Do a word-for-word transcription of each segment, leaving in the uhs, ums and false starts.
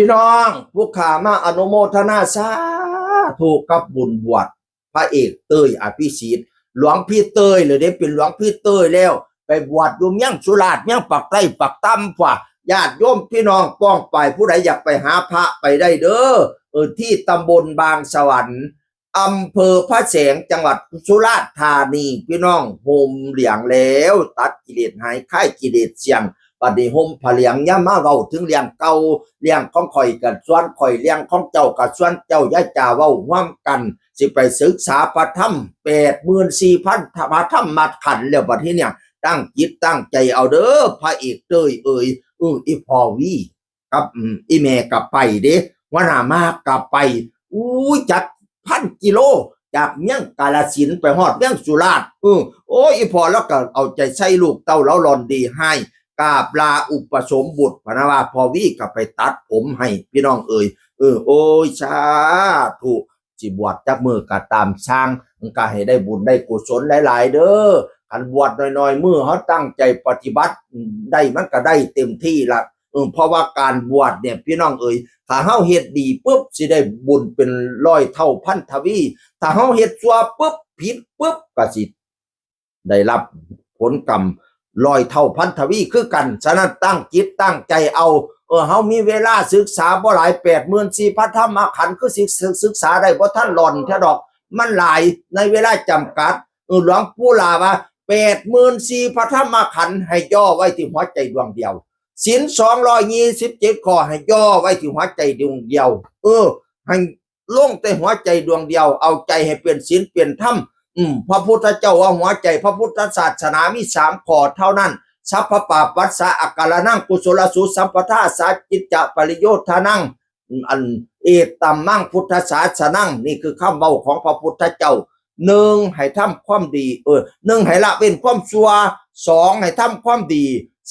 พี่น้อง ผู้ข้ามาอนุโมทนาสาธุกับบุญบวชพระเอกเต้ยอภิสิทธิ์ หลวงพี่เต้ยเลยเด้ เป็นหลวงพี่เต้ยแล้ว ไปบวชอยู่เมืองสุราษฎร์ เมืองปากใต้ปากตำ พวกญาติโยมพี่น้องป้องไป ผู้ใดอยากไปหาพระไปได้เด้อ เออ ที่ตำบลบางสวรรค์ อำเภอพระแสง จังหวัดสุราษฎร์ธานี พี่น้อง ห่มเหลืองแล้ว ตัดกิเลสหาย คลายกิเลสเสี้ยง บัดนี้ห่มผ้าเหลือง อย่ามาเว้าถึงเรื่องเก่า เรื่องของข้อยก็ส่วนข้อย เรื่องของเจ้าก็ส่วนเจ้า อย่าจ่าเว้าร่วมกัน สิไปศึกษาพระธรรม แปดหมื่นสี่พันพระธรรมขันธ์แล้ว บัดนี้เนี่ย ตั้งจิตตั้งใจเอาเด้อ พระเอกเต้ยเอ๋ย เออ อีพ่อวี กับ อืม อีแม่ก็ไปเด้ หัวหน้ามากก็ไป อู้ย จักพันกิโล จากเมืองกาฬสินธุ์ไปฮอดเมืองสุราษฎร์ เออ โอ้ย อีพ่อแล้วก็เอาใจใส่ลูกเต้าแล้ว หล่อนดีให้ กราบลาอุปสมบท พะนะว่า พ่อวีก็ไปตัดผมให้ พี่น้องเอ๋ย เออ โอ้ย สาธุ สิบวชจักมื้อก็ตามซ่าง มันก็ให้ได้บุญได้กุศลหลายๆ เด้อ คันบวชน้อยๆ มื้อเฮาตั้งใจปฏิบัติได้ มันก็ได้เต็มที่ละ เออ เพราะว่าการบวชเนี่ย พี่น้องเอ๋ย ถ้าเฮาเฮ็ดดีปุ๊บ สิได้บุญเป็นร้อยเท่าพันทวี ถ้าเฮาเฮ็ดชั่วปุ๊บ ผิดปุ๊บ ก็สิได้รับผลกรรมร้อยเท่าพันทวีคือกัน ฉะนั้นตั้งจิตตั้งใจเอา เออ เฮามีเวลาศึกษาบ่หลาย แปดหมื่นสี่พันธรรมขันธ์ คือสิศึกษาได้บ่ทันหล่อนแท้ดอก มันหลาย ในเวลาจำกัด เออ หลวงปู่หล่าว่า แปดหมื่นสี่พันธรรมขันธ์ ให้ย่อไว้ที่หัวใจดวงเดียว ศีลสองร้อยยี่สิบเจ็ดข้อ ให้ย่อไว้ที่หัวใจดวงเดียว เออ ให้ลงแต่หัวใจดวงเดียว เอาใจให้เป็นศีลเป็นธรรม อืม พระพุทธเจ้าว่าหัวใจพระพุทธศาสนามีสามข้อเท่านั้น สัพพปาปัสสะอาการนัง กุศลสูสัมปทา สัจจิตจะปริโยธานัง อัน เอตัมมังพุทธศาสนัง นี่คือคำเว้าของพระพุทธเจ้า หนึ่ง ให้ทำความดี เออ หนึ่ง ให้ละเว้นความชั่ว สอง ให้ทำความดี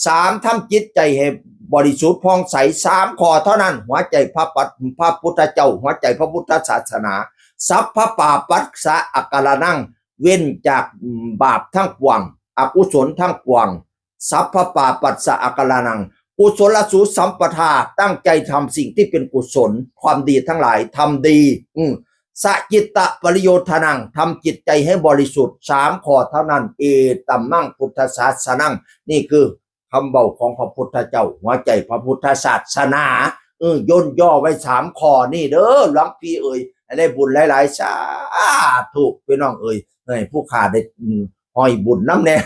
สาม ทำจิตใจให้บริสุทธิ์ผ่องใส สามข้อเท่านั้น หัวใจพระปัต-, พระพุทธเจ้า หัวใจพระพุทธศาสนา สัพพปาปัสสะอาการนัง เว้นจากบาปทั้งปวง อกุศลทั้งปวง สัพพปาปัสสะอาการนัง กุศลสูสัมปทา ตั้งใจทำสิ่งที่เป็นกุศล ความดีทั้งหลาย ทำดี อืม สะจิตตะปริโยธานัง ทำจิตใจให้บริสุทธิ์ สามข้อเท่านั้น เอตัมมังพุทธศาสนัง นี่คือคำเว้าของพระพุทธเจ้า หัวใจพระพุทธศาสนา เออ ย่นย่อไว้สามข้อนี่เด้อ หลวงพี่เอ๋ย ให้ได้บุญหลายๆ สาธุ พี่น้องเอ๋ย ให้ผู้ข้าได้ อืม ห้อยบุญนำแน่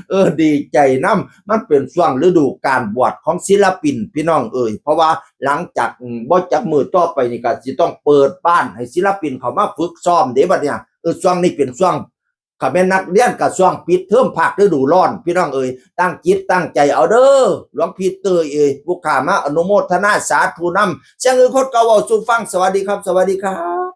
เออ ดีใจนำ มันเป็นช่วงฤดูกาลบวชของศิลปิน พี่น้องเอ๋ย เพราะว่าหลังจาก อืม บ่จักมื้อต่อไปนี่ก็สิต้องเปิดบ้านให้ศิลปินเข้ามาฝึกซ้อมเด้บัดเนี่ย เออ ช่วงนี้เป็นช่วง คันแม่นนักเรียนก็ช่วงปิดเทอมภาคฤดูร้อน พี่น้องเอ๋ย ตั้งจิตตั้งใจเอาเด้อ หลวงพี่เต้ยเอ๋ย ผู้ข้ามาอนุโมทนาสาธุนำ เสียงอื่นคนเก่าเว้าสู่ฟัง สวัสดีครับ สวัสดีครับ